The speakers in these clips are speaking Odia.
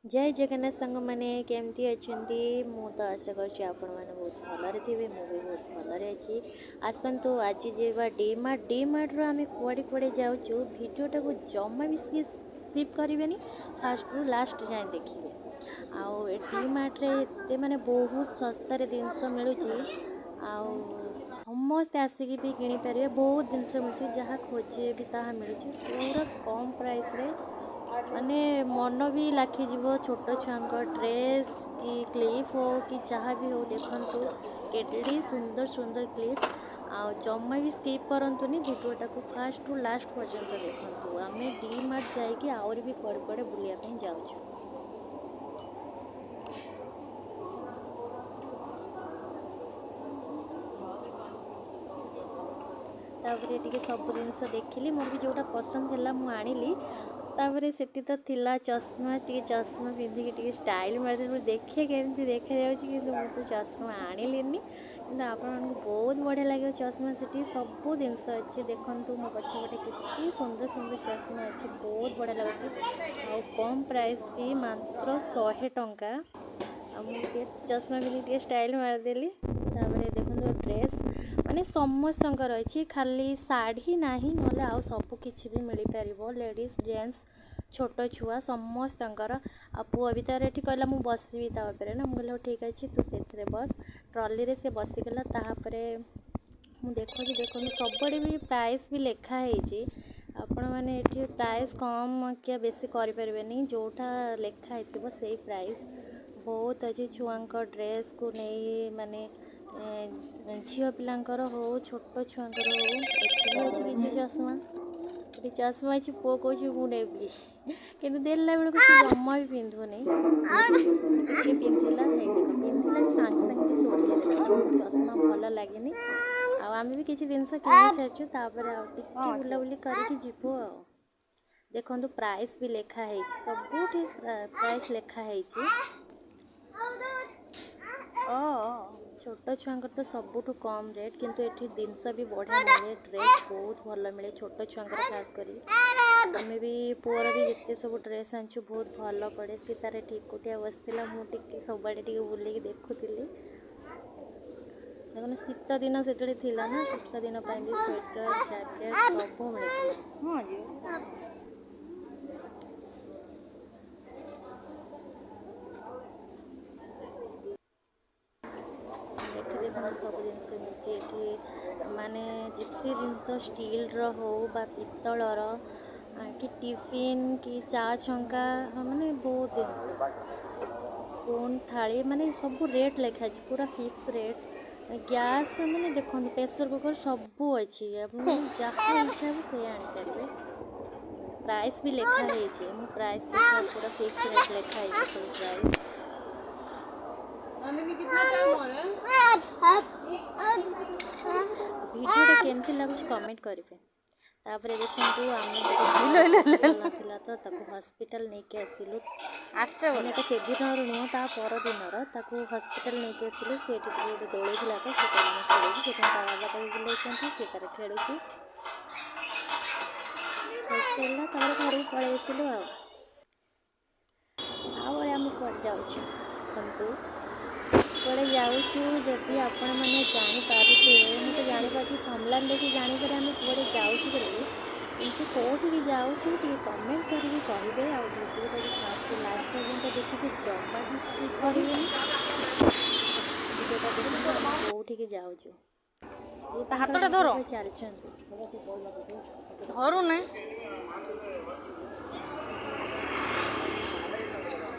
ଜୟ ଜଗନ୍ନାଥ ସାଙ୍ଗମାନେ, କେମିତି ଅଛନ୍ତି? ମୁଁ ତ ଆଶା କରୁଛି ଆପଣମାନେ ବହୁତ ଭଲରେ ଥିବେ। ମୁଁ ବି ବହୁତ ଭଲରେ ଅଛି। ଆସନ୍ତୁ, ଆଜି ଯିବା ଡି ମାର୍ଟ। ଡି ମାର୍ଟରୁ ଆମେ କୁଆଡ଼େ କୁଆଡ଼େ ଯାଉଛୁ, ଭିଡ଼ିଓଟାକୁ ଜମା ବି ସ୍କିପ୍ କରିବେନି, ଫାଷ୍ଟରୁ ଲାଷ୍ଟ ଯାଏଁ ଦେଖିବେ। ଆଉ ଏ ଡି ମାର୍ଟରେ ଏତେ ମାନେ ବହୁତ ଶସ୍ତାରେ ଜିନିଷ ମିଳୁଛି ଆଉ ସମସ୍ତେ ଆସିକି ବି କିଣିପାରିବେ। ବହୁତ ଜିନିଷ ମିଳୁଛି, ଯାହା ଖୋଜିବେ ବି ତାହା ମିଳୁଛି ପୁରା କମ୍ ପ୍ରାଇସ୍ରେ। ମାନେ ମନ ବି ଲାଖିଯିବ। ଛୋଟ ଛୁଆଙ୍କ ଡ୍ରେସ୍ କି କ୍ଲିପ୍ ହଉ କି ଯାହା ବି ହଉ, ଦେଖନ୍ତୁ କେତେ ସୁନ୍ଦର ସୁନ୍ଦର କ୍ଲିପ୍। ଆଉ ଜମା ବି ସ୍କିପ୍ କରନ୍ତୁନି, ଭିଡ଼ିଓଟାକୁ ଫାଷ୍ଟରୁ ଲାଷ୍ଟ ପର୍ଯ୍ୟନ୍ତ ଦେଖନ୍ତୁ। ଆମେ ଡି ମାର୍ଟ ଯାଇକି ଆହୁରି ବି କୁଆଡ଼େ କୁଆଡ଼େ ବୁଲିବା ପାଇଁ ଯାଉଛୁ। ତାପରେ ଟିକେ ସବୁ ଜିନିଷ ଦେଖିଲି, ମୋର ବି ଯେଉଁଟା ପସନ୍ଦ ହେଲା ମୁଁ ଆଣିଲି। ତାପରେ ସେଠି ତ ଥିଲା ଚଷମା, ଟିକେ ଚଷମା ପିନ୍ଧିକି ଟିକେ ଷ୍ଟାଇଲ୍ ମାରିଦେଲି, ମୁଁ ଦେଖେ କେମିତି ଦେଖାଯାଉଛି। କିନ୍ତୁ ମୁଁ ତ ଚଷମା ଆଣିଲିନି, କିନ୍ତୁ ଆପଣମାନଙ୍କୁ ବହୁତ ବଢ଼ିଆ ଲାଗିବ ଚଷମା। ସେଠି ସବୁ ଜିନିଷ ଅଛି। ଦେଖନ୍ତୁ, ମୋ ପଛପଟେ କେତେ ସୁନ୍ଦର ସୁନ୍ଦର ଚଷମା ଅଛି, ବହୁତ ବଢ଼ିଆ ଲାଗୁଛି ଆଉ କମ୍ ପ୍ରାଇସ୍ ବି, ମାତ୍ର 100 ଟଙ୍କା। ଆଉ ମୁଁ ଟିକେ ଚଷମା ପିନ୍ଧିକି ଟିକେ ଷ୍ଟାଇଲ୍ ମାରିଦେଲି। ତାପରେ ଦେଖନ୍ତୁ, ଡ୍ରେସ୍ ମାନେ ସମସ୍ତଙ୍କର ଅଛି, ଖାଲି ଶାଢ଼ୀ ନାହିଁ, ନହେଲେ ଆଉ ସବୁ କିଛି ବି ମିଳିପାରିବ। ଲେଡ଼ିଜ୍, ଜେଣ୍ଟସ୍, ଛୋଟ ଛୁଆ ସମସ୍ତଙ୍କର। ଆଉ ପୁଅ ବି ତାର ଏଠି କହିଲା, ମୁଁ ବସିବି ତା ଉପରେ ନା। ମୁଁ କହିଲି, ହଉ ଠିକ୍ ଅଛି, ତୁ ସେଥିରେ ବସ। ଟ୍ରଲିରେ ସେ ବସିଗଲା। ତାପରେ ମୁଁ ଦେଖୁଛି, ଦେଖନ୍ତୁ, ସବୁଆଡ଼େ ବି ପ୍ରାଇସ୍ ବି ଲେଖା ହେଇଛି। ଆପଣମାନେ ଏଠି ପ୍ରାଇସ୍ କମ୍ କି ବେଶୀ କରିପାରିବେନି, ଯେଉଁଟା ଲେଖା ହେଇଥିବ ସେଇ ପ୍ରାଇସ୍। ବହୁତ ଅଛି, ଛୁଆଙ୍କ ଡ୍ରେସ୍କୁ ନେଇ ମାନେ ଝିଅ ପିଲାଙ୍କର ହଉ, ଛୋଟ ଛୁଆଙ୍କର ହଉ। ଏଠି ବି ଅଛି କିଛି ଚଷମା। ଏଠି ଚଷମା ଅଛି। ପୁଅ କହୁଛି ମୁଁ ନେବି, କିନ୍ତୁ ଦେଲା ବେଳକୁ ସେ ଜମା ବି ପିନ୍ଧୁନି। ଟିକେ ପିନ୍ଧିଲା, ହେଇ ଦେଖ, ପିନ୍ଧିଲା ବି ସାଙ୍ଗେ ସାଙ୍ଗେ ବି ସେ ଓହ୍ଲେଇ ଦେଲା। ତାକୁ ଚଷମା ଭଲ ଲାଗେନି। ଆଉ ଆମେ ବି କିଛି ଜିନିଷ କିଣି ସାରିଛୁ। ତାପରେ ଆଉ ଟିକେ ବୁଲାବୁଲି କରିକି ଯିବୁ। ଆଉ ଦେଖନ୍ତୁ, ପ୍ରାଇସ୍ ବି ଲେଖା ହେଇଛି, ସବୁଠି ପ୍ରାଇସ୍ ଲେଖା ହେଇଛି। ଛୋଟ ଛୁଆଙ୍କର ତ ସବୁଠୁ କମ୍ ରେଟ୍, କିନ୍ତୁ ଏଠି ଜିନିଷ ବି ବଢ଼ିଆ ମିଳେ। ଡ୍ରେସ୍ ବହୁତ ଭଲ ମିଳେ ଛୋଟ ଛୁଆଙ୍କର ଖାସ୍ କରି। ଆମେ ବି ପୁଅର ବି ଯେତେ ସବୁ ଡ୍ରେସ୍ ଆଣିଛୁ, ବହୁତ ଭଲ ପଡ଼େ। ସେ ତାର ଏଠି ଏକୁଟିଆ ବସିଥିଲା, ମୁଁ ଟିକେ ସବୁଆଡ଼େ ଟିକେ ବୁଲିକି ଦେଖୁଥିଲି। ଦେଖନ୍ତୁ, ଶୀତ ଦିନ ସେତେବେଳେ ଥିଲା ନା, ଶୀତ ଦିନ ପାଇଁ ବି ସ୍ୱେଟର, ଜ୍ୟାକେଟ୍ ସବୁ ମିଳୁଥିଲା। ହଁ, ଯିବ। ଏଠି ଦେଖନ୍ତୁ, ସବୁ ଜିନିଷ ମିଳୁଛି ଏଠି। ମାନେ ଯେତେ ଜିନିଷ ଷ୍ଟିଲ୍ର ହଉ ବା ପିତ୍ତଳର କି ଟିଫିନ୍ କି ଚା ଛଙ୍କା, ମାନେ ବହୁତ ଜିନିଷ, ସ୍ପୁନ୍, ଥାଳି, ମାନେ ସବୁ ରେଟ୍ ଲେଖା ଅଛି, ପୁରା ଫିକ୍ସ ରେଟ୍। ଗ୍ୟାସ୍ ମାନେ ଦେଖନ୍ତୁ, ପ୍ରେସର୍ କୁକର୍ ସବୁ ଅଛି। ଆପଣ ଯାହା ଇଚ୍ଛା ହେବ ସେଇଆ ଆଣିପାରିବେ। ପ୍ରାଇସ୍ ବି ଲେଖା ହେଇଛି। ମୁଁ ପ୍ରାଇସ୍ ଦେଖ, ପୁରା ଫିକ୍ସ ରେଟ୍ ଲେଖା ହେଇଛି ସବୁ ପ୍ରାଇସ୍। कितना टाइम हो रहा है? ଭିଡ଼ିଓଟା କେମିତି ଲାଗୁଛି କମେଣ୍ଟ କରିବେ। ତାପରେ ଦେଖନ୍ତୁ, ଆମେ ଟିକେ ନଥିଲା ତ ତାକୁ ହସ୍ପିଟାଲ ନେଇକି ଆସିଲୁ। ଆସ୍ତେ। ମାନେ ଏଟା ସେଦିନର ନୁହଁ, ତା ପରଦିନର। ତାକୁ ହସ୍ପିଟାଲ ନେଇକି ଆସିଲୁ। ସେ ଏଠି ଟିକେ ଗୋଟେ ଦୋଳି ଥିଲା ତ ସେ କହିଲା ମୁଁ ଖେଳିବି। ସେଥିପାଇଁ ତା ବାବା ତାକୁ ବୁଲାଉଛନ୍ତି, ସେ ତାର ଖେଳୁଛି। ଖେଳିସାରିଲା, ତାପରେ ଘରକୁ ପଳେଇ ଆସିଲୁ। ଆଉ ଆମେ କୁଆଡ଼େ ଯାଉଛୁ, ଦେଖନ୍ତୁ, କୁଆଡ଼େ ଯାଉଛୁ ଯଦି ଆପଣମାନେ ଜାଣିପାରୁଥିବେ। ମୁଁ ତ ଜାଣିପାରୁଛି, ଥମ୍ବନେଲ୍ ଦେଖି ଜାଣିପାରେ ଆମେ କୁଆଡ଼େ ଯାଉଛୁ ବୋଲି, କିନ୍ତୁ କେଉଁଠିକି ଯାଉଛୁ ଟିକେ କମେଣ୍ଟ କରିକି କହିବେ। ଆଉ ଭିଡ଼ିଓଟାକୁ ଫାଷ୍ଟରୁ ଲାଷ୍ଟ ପର୍ଯ୍ୟନ୍ତ ଦେଖିବେ, ଜମା ବି ସ୍କିପ୍ କରିବେନି। ଭିଡ଼ିଓଟା ଦେଖନ୍ତୁ, ଆମେ କେଉଁଠିକି ଯାଉଛୁ। ସିଏ ତା ତାଙ୍କର ହାତଟା ଧର। ଚାଲିଛନ୍ତି। ଧରୁନେ।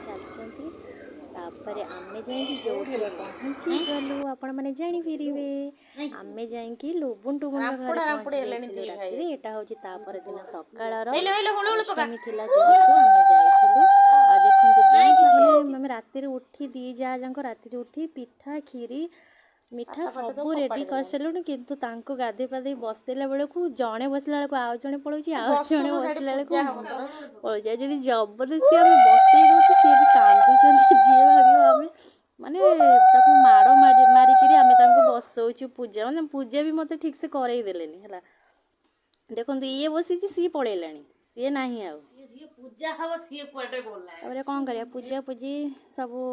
ଚାଲିଛନ୍ତି। ତାପରେ ଆମେ ଯାଇକି ଯୋଉଠି ପହଞ୍ଚି ଗଲୁ, ଆପଣମାନେ ଜାଣିପାରିବେ। ଆମେ ଯାଇକି ଲୁବୁନ ଟୁବୁନର ଘରେ ରାମ୍ପଡା ରାମ୍ପୁଡି ପହଞ୍ଚି ହେଲେଣି ଯାଇଥିଲୁ ଦି ଭାଇ। ରାତିରେ। ଏଇଟା ହେଉଛି ତା ପରଦିନ ସକାଳର। ହେଇଲେ ହେଇଲେ, ହୁଳୁ ହୁଳୁ ପକା। ଅଷ୍ଟମୀ ଥିଲା ଯେହେତୁ ଆମେ ଯାଇଥିଲୁ। ଆଉ ଦେଖନ୍ତୁ, ଦି ମାନେ ଆମେ ରାତିରେ ଉଠି, ଦି ଯା ଯାଙ୍କ ରାତିରେ ଉଠି ପିଠା, କ୍ଷୀରି, ମିଠା ପାଟ ଫାଟ ସବୁ ସବୁ ରେଡ଼ି ଫୋପାଡ଼ି ଦେଲେଣି। କରିସାରିଲୁଣି, କିନ୍ତୁ ତାଙ୍କୁ ଗାଧେଇ ପାଧେଇ ବସେଇଲା ବେଳକୁ ଜଣେ ବସିଲା ବେଳକୁ ଆଉ ଜଣେ ପଳଉଛି, ଆଉ ଜଣେ ବସୁନୁ ସେଠି, ବସିଲା ବେଳକୁ ପୂଜା ହବ ତୋର। ପଳଉଛି। ଆଉ ଯଦି ଜବରଦସ୍ତି ଆମେ ବସେଇ ଦେଉଛୁ, ସିଏ ବି କାନ୍ଦୁଛନ୍ତି। ଯିଏ ଭାବିବ ଆମେ ମାନେ ତାକୁ ମାଡ଼ ମାରି ମାରିକିରି ଆମେ ତାଙ୍କୁ ବସଉଛୁ ପୂଜା, ମାନେ ପୂଜା ବି ମୋତେ ଠିକ୍ସେ କରେଇ ଦେଲେନି। ହେଲା, ଦେଖନ୍ତୁ, ଇଏ ବସିଛି, ସିଏ ପଳେଇଲାଣି। ସିଏ ନାହିଁ ଆଉ। ଯିଏ ପୂଜା ହବ, ସିଏ କୁଆଡେ ଗଲା? ତାପରେ କ'ଣ କରିବା, ପୂଜା ପୂଜି ସବୁ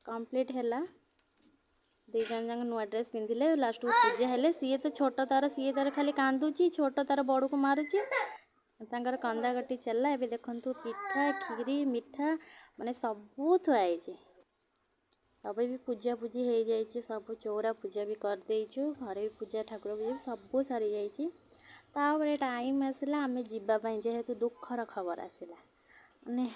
କମ୍ପ୍ଲିଟ୍ ହେଲା। ଦୁଇ ଜଣ ଯାକ ନୂଆ ଡ୍ରେସ୍ ପିନ୍ଧିଲେ। ଲାଷ୍ଟକୁ ପୂଜା ହେଲେ। ସିଏ ତ ଛୋଟ ତାର, ସିଏ ତାର ଖାଲି କାନ୍ଦୁଛି, ଛୋଟ ତାର ବଡ଼କୁ ମାରୁଛି। ତାଙ୍କର କନ୍ଦାକଟି ଚାଲିଲା। ଏବେ ଦେଖନ୍ତୁ, ପିଠା, କ୍ଷୀରି, ମିଠା ମାନେ ସବୁ ଥୁଆ ହେଇଛି। ସବୁ ବି ପୂଜା ପୂଜି ହେଇଯାଇଛି। ସବୁ ଚଉରା ପୂଜା ବି କରିଦେଇଛୁ। ଘରେ ବି ପୂଜା, ଠାକୁର ପୂଜା ବି ସବୁ ସରିଯାଇଛି। ତାପରେ ଟାଇମ୍ ଆସିଲା ଆମେ ଯିବା ପାଇଁ। ଯେହେତୁ ଦୁଃଖର ଖବର ଆସିଲା, ମାନେ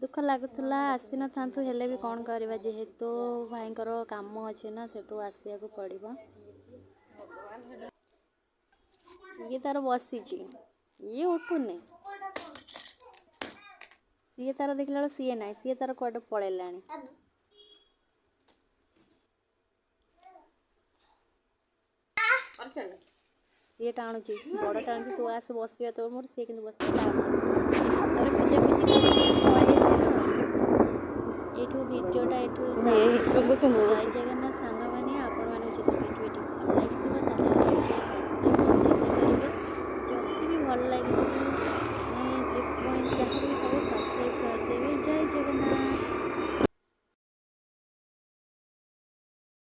ଦୁଃଖ ଲାଗୁଥିଲା, ଆସିନଥାନ୍ତୁ, ହେଲେ ବି କ'ଣ କରିବା, ଯେହେତୁ ଭାଇଙ୍କର କାମ ଅଛି ନା, ସେଠୁ ଆସିବାକୁ ପଡ଼ିବ। ଇଏ ତାର ବସିଛି, ଇଏ ଉଠୁନି। ସିଏ ତାର ଦେଖିଲା ବେଳକୁ ସିଏ ନାହିଁ, ସିଏ ତାର କୁଆଡ଼େ ପଳେଇଲାଣି। ସିଏ ଟାଣୁଛି, ବଡ଼ ଟାଣୁଛି। ତୁ ଆସେ ବସିବା ତୋର ମୋର। ସିଏ କିନ୍ତୁ ବସିବ ଟାଣୁ। ତାପରେ ପୂଜା ପୂଜି କରିକି ପଳେଇ ଆସିଲୁ ଆଉ। ଏଇଠୁ ଭିଡ଼ିଓଟା ଏଇଠୁ। ଜୟ ଜଗନ୍ନାଥ ସାଙ୍ଗମାନେ। ଆପଣମାନଙ୍କୁ ଯଦି ଭିଡ଼ିଓଟି ଭଲ